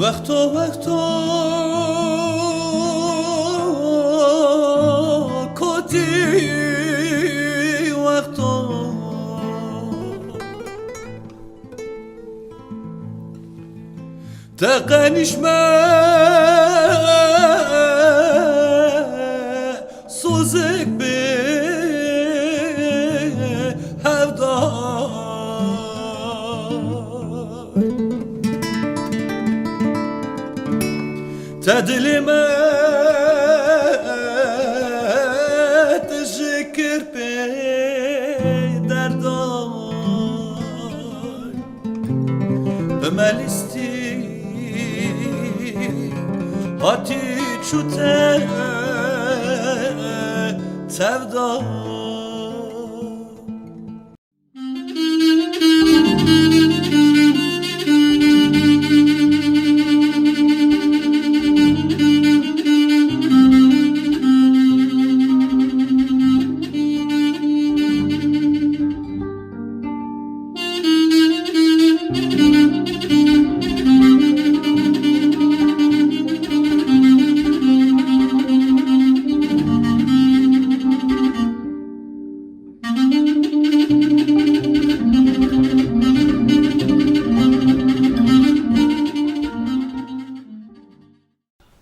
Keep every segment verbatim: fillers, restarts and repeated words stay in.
Wexto, wexto, kotî wexto. Te qenîş me sozek bi hevdar. Te dilê me tijî kir pê derdar. Bi me lîstî hatî çû te tevda.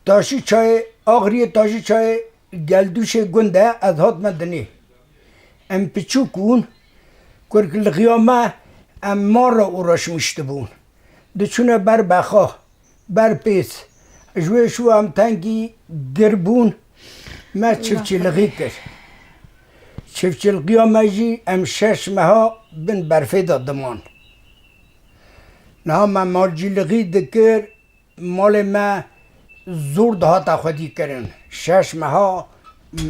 Taşî çayê, Axriyê Taşî çayê, Geldûşê gund e, ez hatime dinê. Em piçûk bûn, kurk li xiya me, em mal re uğraşmış dibûn. Diçûne ber bexa, ber pês. Ji wê şû em tengî gir bûn, me çiftçîlixî kir. Çiftçîlixiya me jî em şeş meha bin berfê de diman. Niha me malcîlixî dikir, malê me zor dihate xwedî kirin. Şeş meha, m-,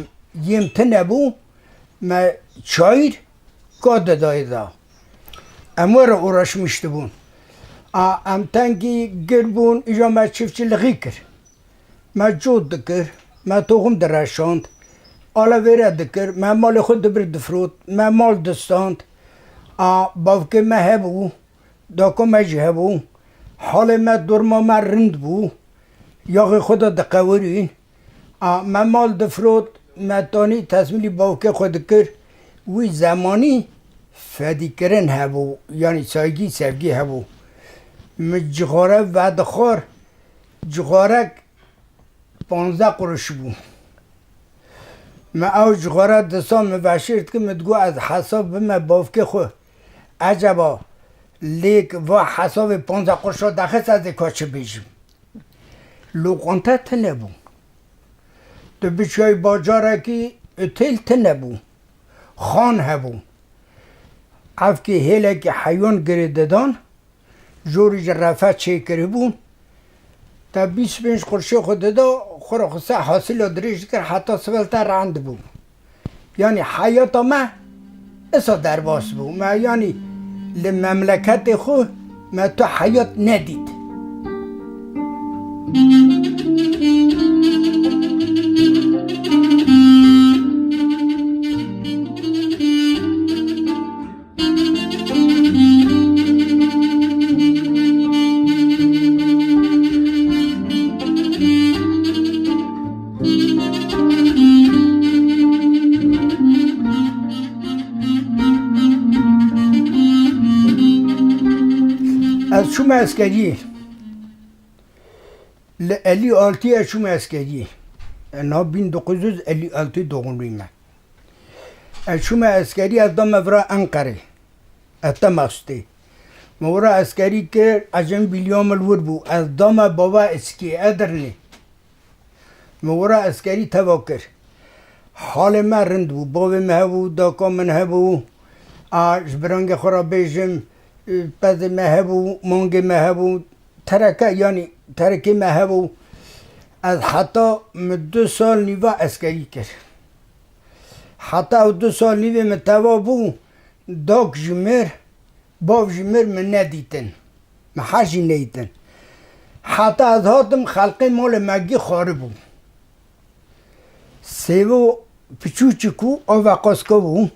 yêm tune bû, me çayîr ka didayê de. Em wê re uğraşmiş dibûn. A, em tengî gir bûn, îja me çiftçîlixî kir. Me cot dikir, me toxum direşand, alevêre dikir, me malê xwe dibir difirot, me mal distand. A, bavkê me hebû, daka me jî hebû. Halê me, durma me rind bû. Yaxê xwe de diqewirîn. A, me mal difirot, me tanî tesmîlî bavkê xwe dikir. Wî zemanî fedîkirin hebû, yanî saygî, sevgî hebû. Min cixare vedixwar, cixarek panzdeh quruş bû. Me ew cixare disa min veşêrt kir, min digot, ez hesab bime bavkê xwe. Eceba lêk va hesabê panzdeh qurşa dexist, ez ê ka çi bêjim? Loqante tune bû. Tu biçiyayî bacarekî, otêl tune bû. Xan hebû. Evkê hêlekî heywan girê didan, jorî ji refe çêkiribûn. Te bîst pênc qurşê xwe dida, xwe re xwese hasîla dirêj dikir, heta sivel te rend bû. Yanî heyata me isa derbas bû. Me, yanî, li memleketê xwe me tu heyat nedît. Ez çûme eskeriyê. Li elî altî ez çûme eskeriyê. E, niha bin dokuz yüz elli altı doğumluyum ben. Ez çûme eskerî, ez dame vira Enqerê. Ez te mexsûtê. Min wira eskerî kir, Ecem Bilyamil wir bû. Ez dame bava Eskî Edirnê. Min wira eskerî teva kir. Halê me rind bû. Bavê me hebû, daka min hebû. A, ji birangê xwe re bêjim, e, pezê me hebû, mangê me hebû. tereke, yanî terekê me hebû. Ez heta min du sal nîva eskerî kir. Heta ew du sal nîvê min teva bû, dok jî mir, bav jî mir, min nedîtin. Min her jî neytin. Heta ez hatim, xelqê malê me gî xwaribû. Sêvo piçûçik û ava qaska bû.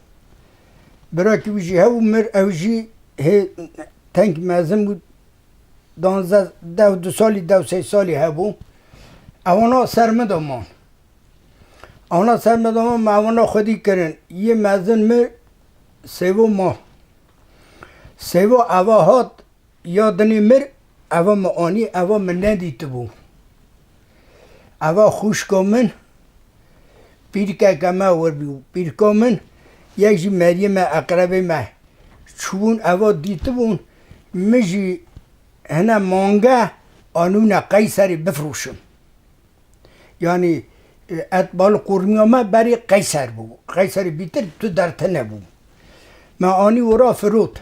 Birakî wî jî hebû, mir, ew jî hê teng mezin bû. Danzdeh, deh, du salî, deh, sê salî hebû. Ewana ser min de man. Ewana ser min de man, me ewana xwedî kirin. Yê mezin mir, Sêvo ma. Sêvo eva hat, ya dinê mir, eva min anî, eva min nedîtibû. Eva xwişka min, pîrkeke me wir bû. Pîrka min, yek jî meriyê me, eqrebê me. Çûbûn, eva dîtibûn, min jî hine mange anûne Qeyserî bifroşim. Yanî, e, et bal qurmiya me berê Qeyser bû. Qeyserî bîtir tu derte nebû. Me anî wira firot.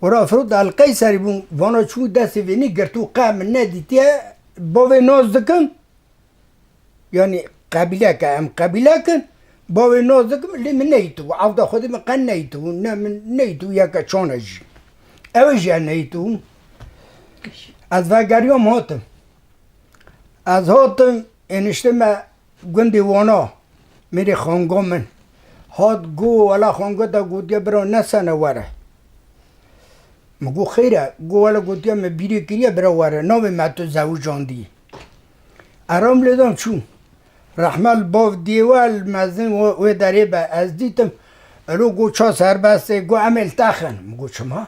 Wira firot el Qeyserî bûn, vana çû destê vênî girtû, qe min nedîtiye, bavê nas dikim. Yanî qebîleke, em qebîlek in, bavê nas dikim, lê min neyîtibû. Evda Xwedê min qe neyîtibû. Ne min neyîtibû, yeke çane jî. Ew jî neyîtibû. Ez vegeriyam hatim. Ez hatim, enişte me gundê Wana, mêrê xanga min. Hat go, wela xanga te gotiye, bira nesene were. Min got, xêr e? Go, wela gotiye, min bîrê kiriye, bira were. Navê me tu zewicandî. Eram lêdan çû. Rehme li bav diyê we li mezin wê, wê derê be. Ez dîtim. Elo go ça serbest e, go em ê li te xin. Min got, çima?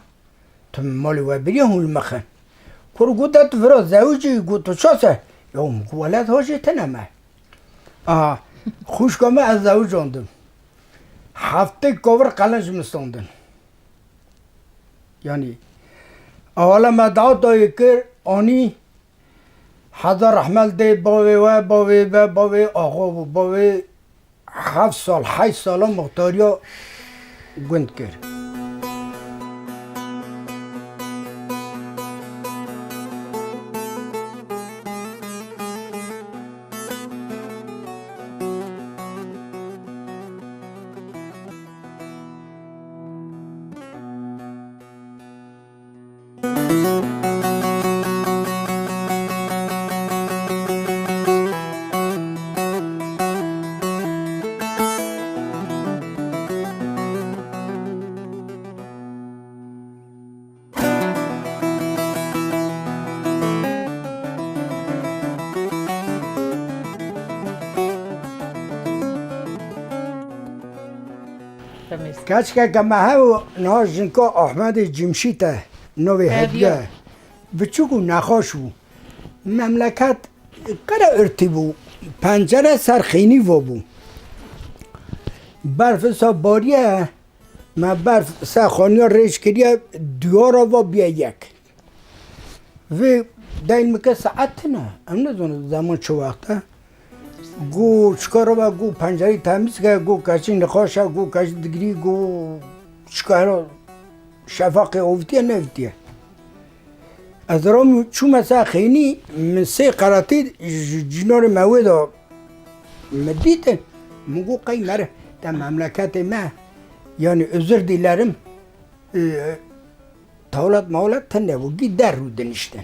Tu min malê we biriye hûn li me xin. Kur got, de tu vira zewicî, got, tu ça se? Ya min got, welat hajê tine me. Aha, xwişka me ez zewicandim. Heftê kovir qelen ji min standin. Yanî, awala me dawet dayê kir, anî, Hezar rehmet dê bavê we, bavê me, bavê axa bû, bavê heft sal, heşt sala muxtariya gund kir. Keçkeke me hew niha jinka Ahmedê Cimşît e, navê Hediye. Hediye. Biçûk û nexweş bû. Memleket qere irtî bû. Pencere ser xênî va bû. Berf sa bariye, me berf ser xaniya rêj kiriye, diyara va biye yek. Vê deyl min ke saet tine. Em nizanin zeman çi wext e. Got, çikar be, got, pencereyê temîz ke, got, keçî nexweş e, got, keçî digirî, got, çikar şefaqê ovitiye, nevitiye. Ez ram çûme ser xênî, min sê qeretî ji cînarê me wê de min dîtin. Min got, qey mere te memleketê me, yanî özür dilerim, e, tewlet mewlet tune bû, gî der rû diniştin.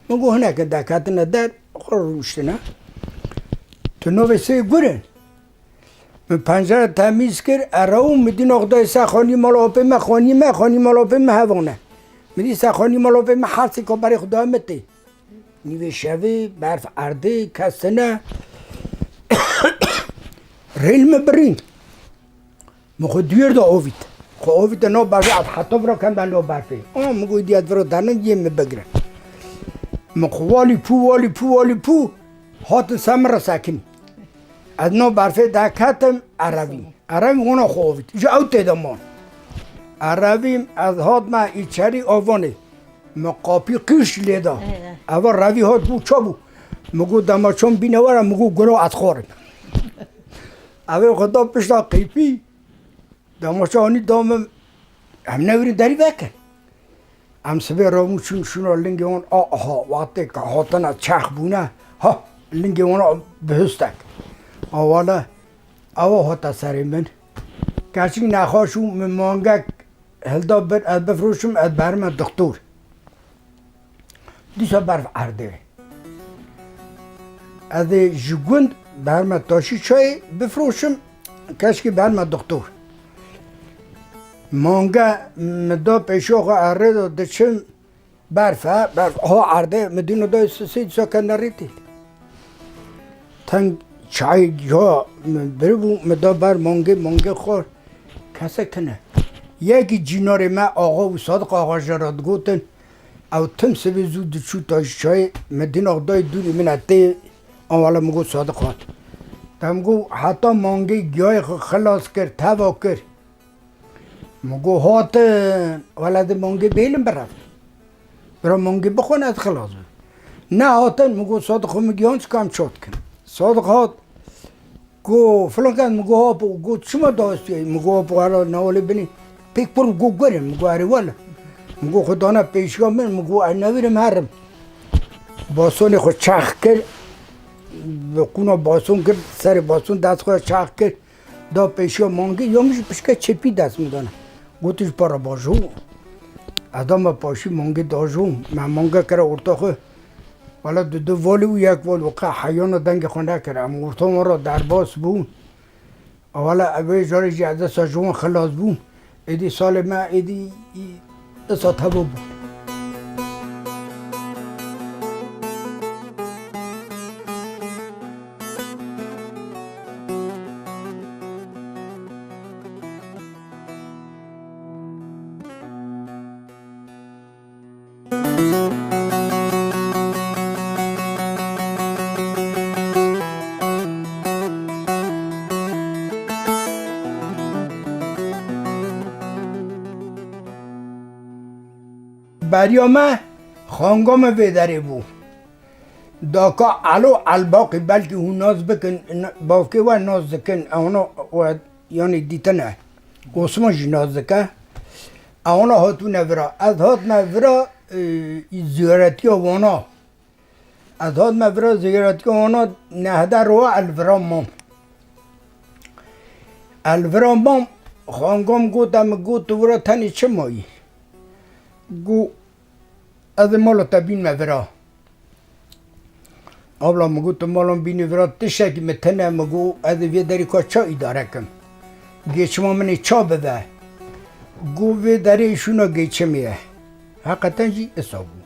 Min got, hineke deketine der, xwe rûniştine. Tu novê sê gurin. Min pencere temîz kir, erewû min dî noxdayê ser xanî malopê me, xanî me, xanî malopê me hevane. Min dî ser xanî malopê me her sê koberê xwe daye min tê. Nîvê şevê, berf erdê, kes tine. Rêl min birîn. Min xwe duyêr de ovît. Xwe ovît de nav berfê, ez heta vira kem de nav berfê. A, min got, diyet vira danin, yê min bigire. Min xwe walî pû, walî pû, walî pû, hatin ser min re sekinî. Ez nav berfê derketim, erevî. Erevî wana xwe ovît. Ji ew tê de man. Erevîm, ez hatme îçerî avanê. Min qapî qîrş lê da. Ee. Eva revî hat bû, ça bû? Min got, dema çon bîne were, min got, guro ez xwarim. Evê xwe da pişta qîpî. Demaça anî da min, em newirî derî vekin. Em sibê rabûn çûn şûna lingê wan, a, aha, wextê ke hatine çex bûne, ha, lingê wan a bihustek. A wele, ewa hate serê min. Keçik nexweş û min mangek hilda bir, ez bifroşim, ez berime dixtor. Dîsa berf erdê. Ez ê ji gund berme taşî çayê bifroşim, keşkî berme doktor. Mange min da pêşiya xwe, ez rê de diçim, berf e, berf, ha erdê, min dîno da sisê dîsa ke nerîtî. Teng çayê ya min biribû, min da ber mangê, mangê xwar. Kesek tune. Yekî cînarê me axa û Sadiq axa jê re digotin, ew tim sibê zû diçû taşî çayê, min dîna dayê dûrî min e tê, an wele min got Sadiq hat. Te min got heta mangê giyayê xwe xilas kir, teva kir. Min got hatin, wele di mangê bêlin birev. Bira mangê bixwin ez xilas bim. Ne hatin, min got Sadiq xwe min giyan çi kam çot kin. Sadiq hat, Go, filan kes min go, ha, bo, go, çima dawestiyayî? Min go, ha, bo, hala newalê binî. Pêk pir go gurim, min go, erê wele. Min go, xwe dane pêşiya min, min go, ez newîrim herim. Basonê xwe çax kir, bi qûna bason kir, serê bason dest xwe çax kir. Da pêşiya mangê, ya min jî pişke çepî dest min dane. Gotiş para bajo. Ez dame paşî mangê dajo. Me mange kire orta xwe. Wele du du volî û yek vol û qe heyana dengê xwe nekir. Em orta wan re derbas bûn. Wele ev ê carê jî ez desa ji wan xilas bûm. Êdî salê me êdî î-, disa teva bû. Beriya me xanga me vê derê bû. Daka Elo Elbaqî, belkî hûn nas bikin, n-, bavkê we nas dikin, ewna we, yanî dîtine. Osman jî nas dike. Ewna hatûne vira. Ez hatime vira, e, ziyaretiya wana. Ez hatime vira ziyaretiya wana, nehde rowa el vira mam. El vira mam, xangam gote min, got, tu vira tenê çi mayî? Got, ez ê mala te bînme vira. Abla, min got, tu malan bînî vira, tiştekî min tune, min got, ez ê vê derî ka ça îdare kim? Geçima min ê ça bibe? Got, vê derê şûna geçimê ye. Heqeten jî isa bû.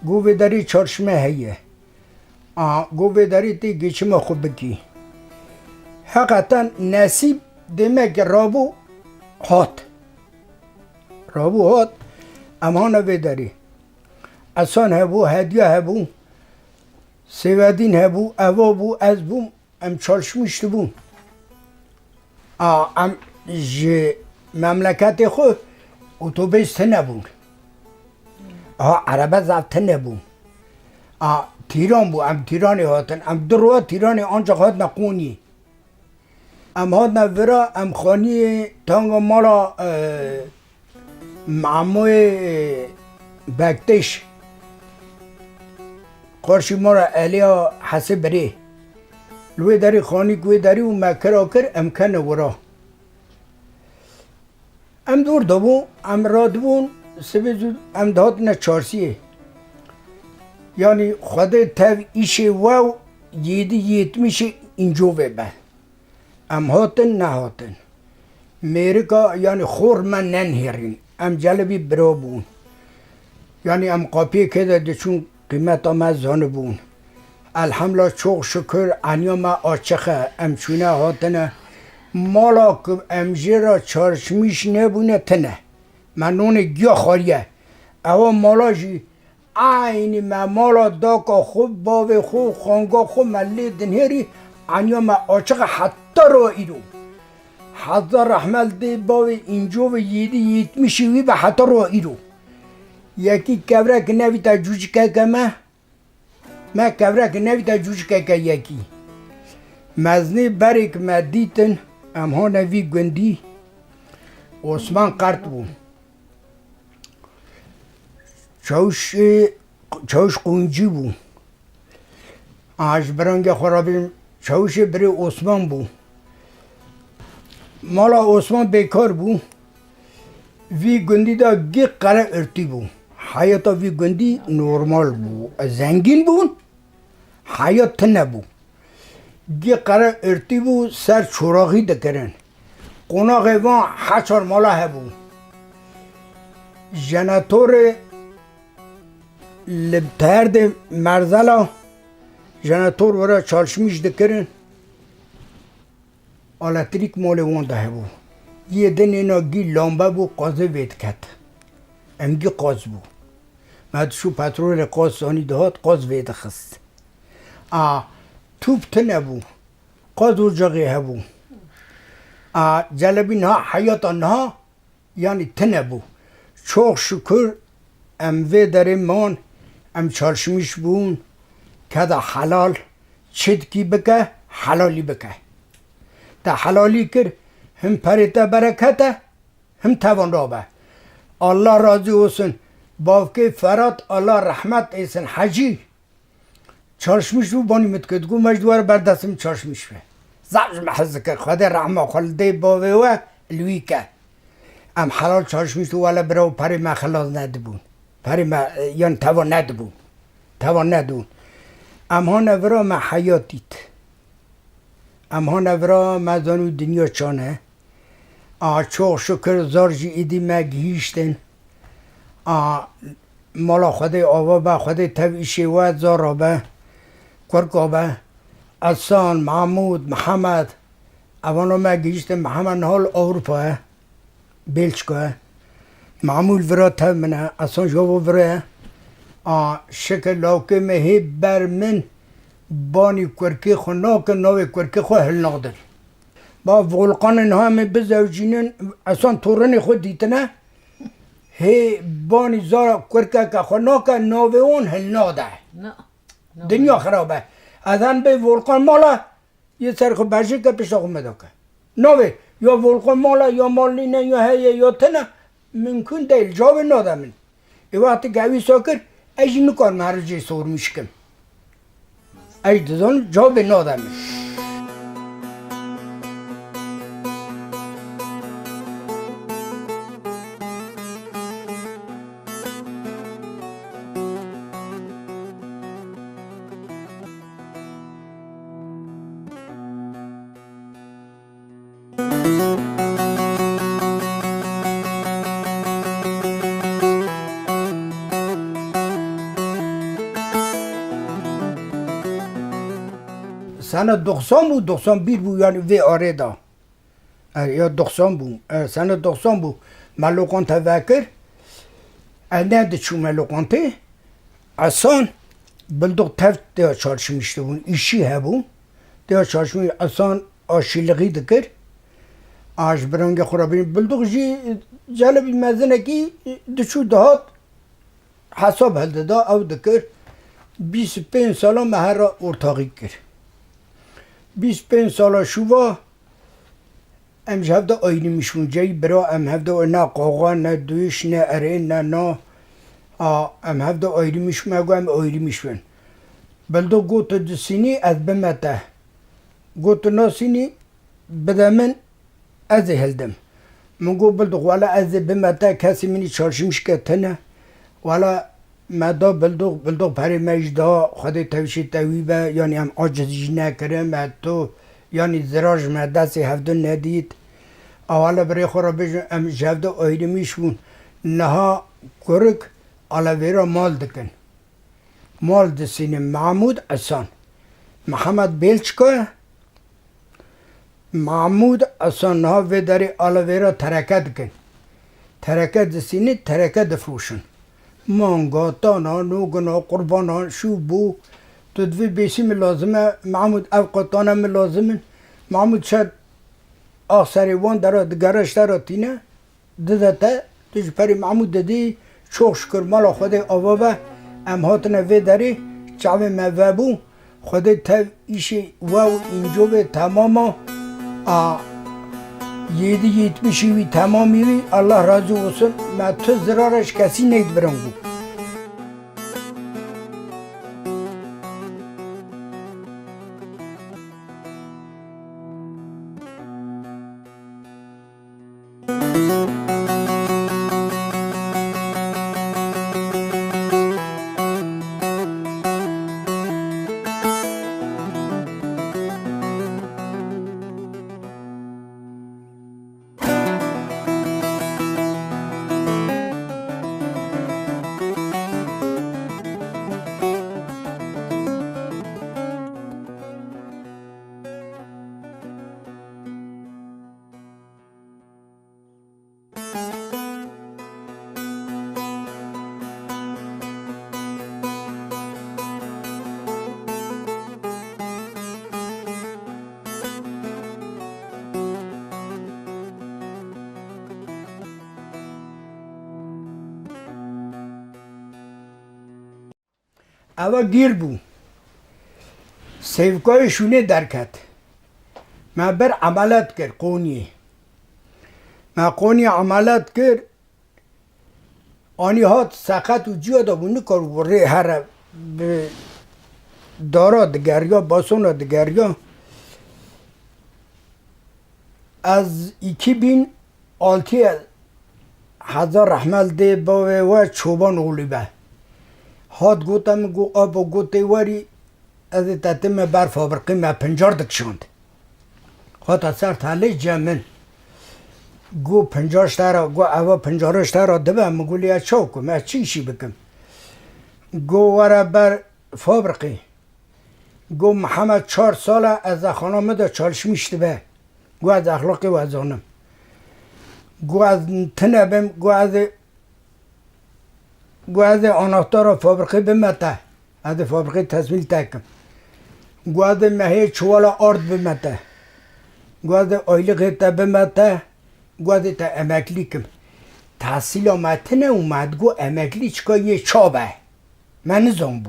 Got, vê derê çarşme heye. A, got, vê derê tê geçima xwe bikî. Heqeten nesîb dêmeke rabû hat. Rabû hat, em hane vê derê. Esan hebû, Hediya hebû, Sêvedîn hebû, Eva bû, ez bûm, em çalışmiş dibûn. A, em ji memleketê xwe otobês tune bûn. A, erebe zaf tune bûn. A, Tîran bû, em Tîranê hatin. Em du roja Tîranê ancax hatine Qonyî. Em hatine vira, em xaniyê tanga mala, e, Memoyê, e, Bektiş. Qarşî mala Eliya Hesê Birê. Li wê derî xanîk wê derî û me kira kir, em kene wira. Em dor de bûn, em radibûn, sibê zû em dihatine çarsiyê. Yanî Xwedê tev îşê we û yêdî yêtmişê încovê be. Em hatin, nehatin. Mêrika, yanî xor me nenihêrîn. Em celebî bira bûn. Yanî em qapiyê kê de diçûn, qîmeta me zanibûn. Elhemla, çok şükür, eniya me açiq e. Em çûne hatine. Mala ku em jê re çarşmîş nebûne, tine. Me nonê giya xwariye. Ewa mala jî eynî me mala daka xwe, bavê xwe, xanga xwe me lê dinihêrî, eniya me açiq e heta roja îro. Hezar rehmet dê bavê încovê yêdî yêtmişî wî be heta roja îro. Yekî kevrek nevîte cûcikeke me, me kevrek nevîte cûcikeke yekî. Mezinê berêk me dîtin, em hane vî gundî, Osman Qert bû. Çawişê, çawiş Qûncî bû. A, ji birangê xwe re bêjim, çawişê birê Osman bû. Mala Osman bêkar bû. Vî gundî de gî qere irtî bû. Heyata vî gundî normal bû. Zengîn bûn. Heyat tune bû. Gî qere irtî bû, ser çoraxî dikirin. Qonaxê van heçar mala hebû. Jenetorê li terdê merzela jenetor were çalşmîş dikirin. Elektrik malê wan de hebû. Yê dinê na gî lambe bû, qazê vê diket. Em gî qaz bû. Me dişû petrolê qaz zanî dihat, qaz vê dixist. A, tûp tune bû. Qaz ocaxê hebû. A, celebî niha heyata niha, yanî tune bû. Çok şükür em vê derê man, em çalşmîş bûn, keda helal, çi dikî bike, helalî bike. Te helalî kir, him perê te bereket e, him tevan rabe. Allah razî olsun. Bavkê Ferhat, Allah rehmet eysin, Hecî. Çalşmîş bû, banî min dikir. Digot, me ji dû were ber destê min çalşmîş be. Zaf ji me hez dikir. Xwedê rehma xwe li dê bavê we li wî ke. Em helal çalşmîş û wele bira û perê me xilas nedibûn. Perê me, e, yan teva nedibûn. Teva nedibûn. Em hane vira me heyat dît. Em hane vira me zanî dinya çan e. A, çok şükür zar jî îdî me gihîştin. A, mala Xwedê ava be, Xwedê tev îşê we zara be, kurka be. Esan, Mahmûd, Mihemed, evana me gihîştin. Mihemed niha li Ewropa ye, Belçika ye. Mahmûd vira tev min e, Esan jî ava vira ye. A, şikir lawkê me hê ber min banî kurkê xwe nakin, navê kurkê xwe hilnadin. Ba Volkanê niha em ê bizewicînin, Esan torinê xwe dîtine, hê banî zara kurkeke xwe nake, navê wan hilnade. Na, na. Dinya xirab e. Ez hen bê Volkan mala, yê ser xwe berjêke pişta xwe me dake. Navê, ya Volkan mala, ya mal nîne, ya heye, ya tine, mimkun değil, cavê nade min. Ê wextê ke wî sa kir, ez jî nikarim her rojê sormîş kim. Ez jî dizanim cawabê nade min. Sene doxsan bû, doxsan bir bû, yanî vê arê de. E, ya doxsan bû. E, sene doxsan bû. Me lokante vekir. E, ne diçû me lokantê. Esan, Bildoq tev têya çalşimîş dibûn. Îşî hebû. Têya çalşimîş Esan aşîlixî dikir. A ji birangê xwe re bîn. Bildoq jî celebî mezinekî diçû dihat. Hesab hildida, ew dikir. Bîst û pênc sala me her re ortaxî kir. Bîst û pênc sala şûva em ji hev de ayrîmîş bûn. Ceyî bira em hev de ne qaxa, ne dûş, ne erê, ne na. A, em hev de ayrîmîş bûn, me got em ayrîmîş bin. Bildo got, tu disînî, ez bime te. Got, tu nasînî, bide min, ez ê hildim. Min got, Bildoq, wele ez ê bime te, kesî min î çalşimîşke tune. Wele me da Bildoq, Bildoq perê me jî da, Xwedê tevşî te wî be, yanî em aciz jî nekirin, me tu, yanî zirar ji me destê hevdin nedît. A wele birê xwe re bêjin, em ji hev de ayrîmîş bûn. Niha kurik alevêra mal dikin. Mal disînin Mahmûd Esan. Mihemed Belçika ye. Mahmûd Esan niha vê derê alevêra tereke dikin. Tereke disînin, tereke difroşin. Manga, tana, nogina, qurbana, şû bû. Tu divê bêsî min lazim e, Mahmûd ev qatane min lazim in. Mahmûd şer axserê wan dera digere ji te re tîne. Dide te, tu ji perî Mahmûd didî, çok şükür mala Xwedê ava be, em hatine vê derê, çavê me vebû, Xwedê tev îşê we û încovê temama, a yedi yetmişî wî temamî wî, Allah razî olsun, me tu zirara ji kesî neyt birangû. Eva gîr bû. Sêvkayê şûnê derket. Me bir emelet kir Qonyê. Me Qonyê emelet kir. Anî hat seqet û ciya de bû, nikar rê here bi dara digeriya, basona digeriya. Ez iki bin altı, hezar rehmet dê bavê we Çoban oğlu be. Hat gote min, got, "Abo, got tê werî, ez ê te tême ber fabrikê, me pincar dikişand." Hata ser telê cem min. Got, "Pincar ji te re, got, eva pincaran ji te re dibe." Min got, "Lê ez çawa kim, ez çi îşî bikim?" Got, "Were ber fabrikê." Got, "Mihemed çar sal e ez zexana min de çalışmîş dibe." Got, "Ez exlaqê we zanim." Got, "Ez tine bim." Got, "Ez ê, got, ez ê anahtara fabrikê bime te. Ez ê fabrikê tesmîl te kim." Got, "Ez ê mehê çiwala ard bime te." Got, "Ez ê aylixê te bime te." Got, "Ez ê te emeklî kim." Tehsîla me tine û me digot emeklî çika yê çav e. Me nizanbû.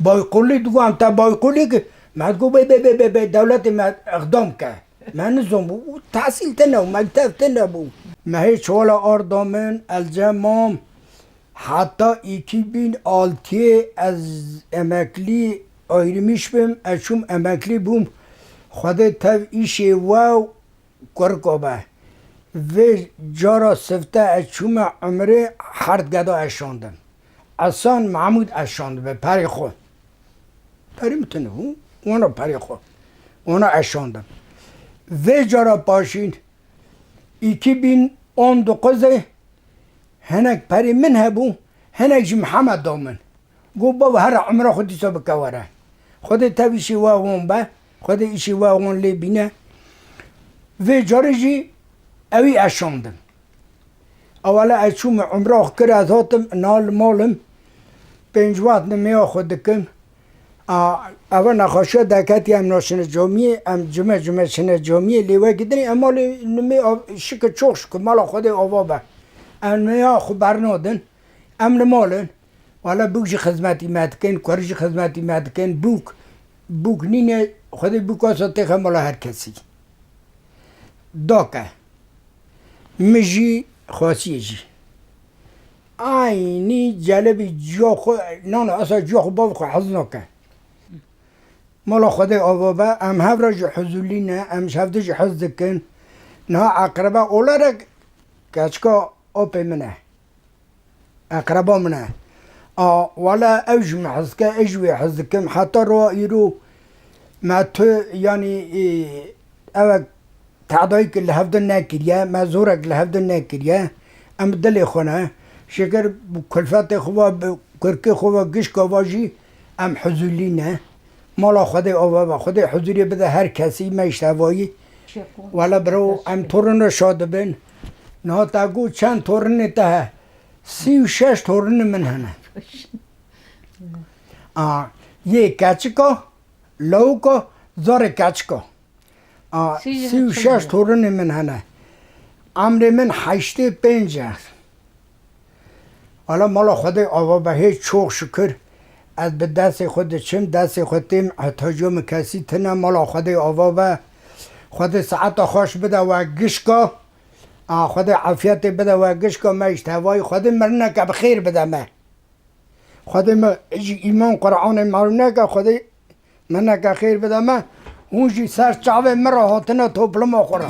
Bayqulî digot, em te bayqulî ki, me digot, "Bê, bê, bê, bê, bê, dewletê me îqdam ke." Me nizanbû. Û tehsîl tine û mektev tine bû. Me hê çiwala arda min, ez cem mam. Heta iki bin altı ez emeklî ayrılmış bim, ez çûm emeklî bûm. Xwedê tev îşê we û kurika be. Vê cara sifte ez çûme Umrê, hert geda ez şandim. Esan Mahmûd ez şandibe, perê xwe. Perê min tune bû, wana perê xwe. Wana ez şandim. Vê cara paşîn, iki bin on dokuzê hinek perê min hebû, hinek jî Mihemed da min. Got, "Baba, here umra xwe dîsa bike were." Xwedê tev îşê we wan be, Xwedê îşê we wan lê bîne. Vê carê jî ewî ez şandim. Ewela ez çûme umra xwe kir, ez hatim, niha li mal im. Pênc wext nimêya xwe dikim. A, eva nexweşiya derketiye, em naşine camiyê, em cime cime çine camiyê, lê wekî dinê em malê nimê av-, şikir, çok şikir, mala Xwedê ava be. Em nimêya xwe bernadin, em li mal in. Wala bûk jî xizmetî me dikin, kur jî xizmetî me dikin, bûk, bûk nîne, Xwedê bûka sa têxe mala her kesî. Dake. Min jî, Xasiyê jî. Eynî celebî ciya xwe, nana esa ciya xwe bav xwe hez nake. Mala Xwedê ava be, em hev re jî huzurlî ne, em ji hevdi jî hez dikin. Niha eqrebe olerek keçika apê min e. Eqreba min e. A, wala ew ji min hez dike, ez ji wê hez dikim. Heta roja îro me tu, yanî, e, ew e, tedayîk li hevdin nekiriye, me zorek li hevdin nekiriye. Em bi dilê xwe ne. Şikir bi kulfetê xwe ve, bi kurkê xwe ve, gişka ve jî em huzurlî ne. Mala Xwedê ava be. Xwedê huzurê bide her kesî, me ji tevayî. Wala biro, em torino şa dibin. Niha te got çend torinê te he? Sî û şeş torinê min hene. A, yê keçika, lawika, zarê keçika. A, sî û şeş torinê min hene. Emrê min heştê pênc e. Wala mala Xwedê ava be, hê çok şükür. Ez bi destê xwe diçim, destê xwe têm, ihtiyaca min kesî tine, mala Xwedê ava be. Xwedê saeta xweş bide we gişka. A, Xwedê afiyetê bide we gişka, me ji tevayî, Xwedê mirineke bi xêr bide me. Xwedê me ji îman Qur'anê mehrum neke, Xwedê mirineke xêr bide me. Hûn jî ser çavê min re hatine topluma xwe re.